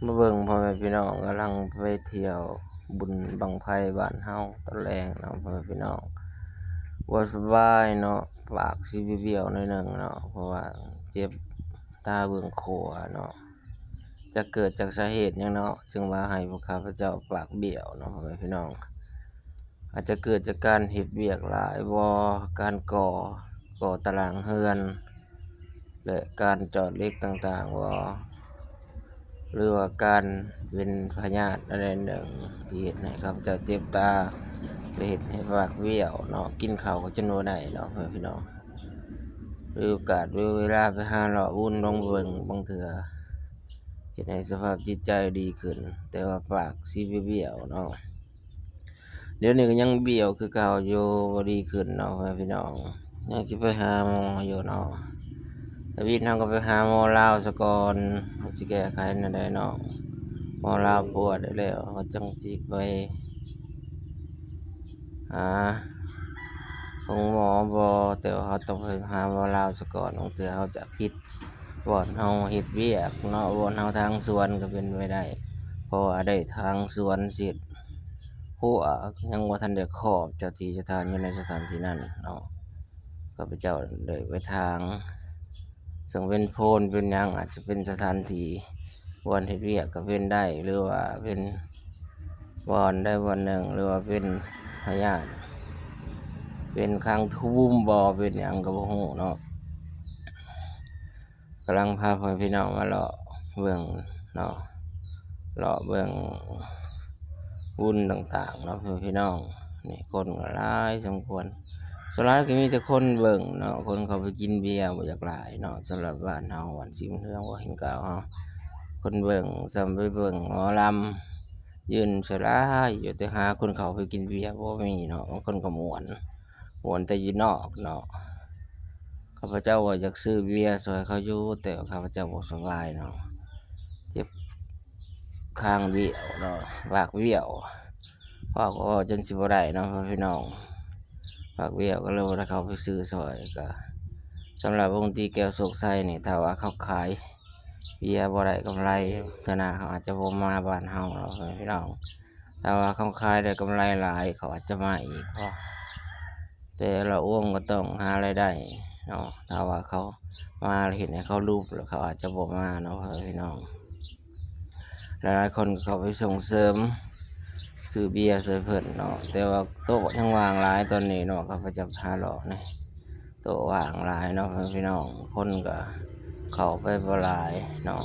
ມາເບິ່ງພໍ່ແມ່ພີ່ນ້ອງກຳລັງໄປທ່ຽວບຸນບັ້ງໄຟບ້ານເຮົາຕອນແລງເນາະ ພໍ່ແມ່ພີ່ນ້ອງ. ບໍ່ສະບາຍເນາະ ປາກຊິບ້ຽວໆໜ້ອຍໜຶ່ງເນາະ ເພາະວ່າເຈັບຕາເບື້ອງຂວາເນາະ. ຈັກເກີດຈາກສາເຫດຫຍັງເນາະ ຈຶ່ງວ່າໃຫ້ພວກຂ້າພະເຈົ້າປາກບ້ຽວເນາະ ພໍ່ແມ່ພີ່ນ້ອງ. ອາດຈະເກີດຈາກການເຮັດວຽກຫຼາຍບໍ່ ການກໍ່ ກໍ່ຕາລາງເຮືອນ ແລະ ການຈອດເຫຼັກຕ່າງໆບໍ່ ຫຼືວ່າການເປັນພະຍາດອັນໃດໜຶ່ງທີ່ເຮັດໃຫ້ຂ້າພະເຈົ້າເຈັບຕາ ແລະ ເຮັດໃຫ້ປາກບ້ຽວເນາະ ກິນເຂົ້າກໍຈົນບໍ່ໄດ້ເນາະ ພໍ່ແມ່ພີ່ນ້ອງ. ມີໂອກາດມີເວລາໄປຫາເລາະວຸ່ນລອງເບິ່ງ ບາງເທື່ອເຮັດໃຫ້ສະພາບຈິດໃຈດີຂຶ້ນ ແຕ່ວ່າປາກຊິບ້ຽວໆເນາະ. ດຽວນີ້ກໍຍັງບ້ຽວຄືເກົ່າຢູ່ ບໍ່ດີຂຶ້ນເນາະ ພໍ່ແມ່ພີ່ນ້ອງ. ຍັງຊິໄປຫາໝໍຢູ່ເນາະ ທຳອິດເຮົາກໍໄປຫາໝໍລາວສາກ່ອນ ວ່າຊິແກ້ໄຂແນວໃດເນາະ. ໝໍລາວປວດແລ້ວ ເຮົາຈັ່ງຊິໄປຫາໂຮງໝໍບໍ່ ແຕ່ວ່າເຮົາຕ້ອງໄປຫາໝໍລາວສາກ່ອນ ບາງເທື່ອເຮົາຈະຜິດບ່ອນເຮົາເຮັດວຽກເນາະ ບ່ອນເຮົາທາງສວນກໍເປັນໄປໄດ້ ເພາະວ່າໄດ້ທາງສວນເສັດ ຮົ້ວຍັງບໍ່ທັນໄດ້ຂອບເຈົ້າທີ່ເຈົ້າທາງຢູ່ໃນສະຖານທີ່ນັ້ນເນາະ. ຂ້າພະເຈົ້າໄດ້ໄປທາງ ເຊິ່ງເປັນໂພນເປັນຫຍັງ ອາດຈະເປັນສະຖານທີ່ບ່ອນເຮັດວຽກກໍເປັນໄດ້ ຫຼືວ່າເປັນບ່ອນໃດບ່ອນໜຶ່ງ ຫຼືວ່າເປັນພະຍາດ ເປັນຄັງທຸ່ມບໍ່ ເປັນຫຍັງກໍບໍ່ຮູ້ເນາະ. ກຳລັງພາພໍ່ແມ່ພີ່ນ້ອງມາເລາະເບິ່ງເນາະ ເລາະເບິ່ງວຸ່ນຕ່າງໆເນາະ ພໍ່ແມ່ພີ່ນ້ອງ. ນີ້ຄົນກໍຫຼາຍສົມຄວນ ສ່ວນຫຼາຍກໍມີແຕ່ຄົນເບິ່ງເນາະ ຄົນເຂົ້າໄປກິນເບຍບໍ່ຢາກຫຼາຍເນາະ. ສຳລັບບ້ານເຮົາ ບ້ານສີບຸນເຮືອງ ບໍ່ເຫັນກ່າວເຮົາ ຄົນເບິ່ງສ່ຳໄປເບິ່ງໝໍລຳ ຢືນສ່ວນຫຼາຍຢູ່ ແຕ່ຫາຄົນເຂົ້າໄປກິນເບຍບໍ່ມີເນາະ. ບາງຄົນກໍມ່ວນ ມ່ວນແຕ່ຢູ່ນອກເນາະ. ຂ້າພະເຈົ້າວ່າຢາກຊື້ເບຍຊ່ອຍເຂົາຢູ່ ແຕ່ວ່າຂ້າພະເຈົ້າບໍ່ສະບາຍເນາະ ເຈັບຄາງບ້ຽວເນາະ ປາກບ້ຽວ ເວົ້າກໍເວົ້າຈົນຊິບໍ່ໄດ້ເນາະ ພໍ່ແມ່ພີ່ນ້ອງ. ປາກບ້ຽວກໍເລີຍບໍ່ໄດ້ເຂົ້າໄປຊື້ຊ່ອຍ. ກໍສຳລັບວົງຕີແກ້ວໂຊກໄຊນີ້ ຖ້າວ່າເຂົາຂາຍເບຍບໍ່ໄດ້ກຳໄລ ເທື່ອໜ້າເຂົາອາດຈະບໍ່ມາບ້ານເຮົາເນາະ ພໍ່ແມ່ພີ່ນ້ອງ. ຖ້າວ່າເຂົາຂາຍໄດ້ກຳໄລຫຼາຍ ເຂົາອາດຈະມາອີກ ເພາະແຕ່ລະວົງກໍຕ້ອງຫາລາຍໄດ້ເນາະ. ຖ້າວ່າເຂົາມາແລ້ວເຮັດໃຫ້ເຂົາຫຼຸບ ແລ້ວເຂົາອາດຈະບໍ່ມາເນາະ ພໍ່ແມ່ພີ່ນ້ອງ. ຫຼາຍໆຄົນກໍເຂົ້າໄປສົ່ງເສີມຊື້ເບຍຊ່ວຍເພິ່ນເນາະ ແຕ່ວ່າໂຕະຍັງວ່າງຫຼາຍຕອນນີ້ເນາະ. ຂ້າພະເຈົ້າຫາເລາະນີ້ ໂຕະວ່າງຫຼາຍເນາະ ພໍ່ແມ່ພີ່ນ້ອງ. ຄົນກໍເຂົ້າໄປບໍ່ຫຼາຍເນາະ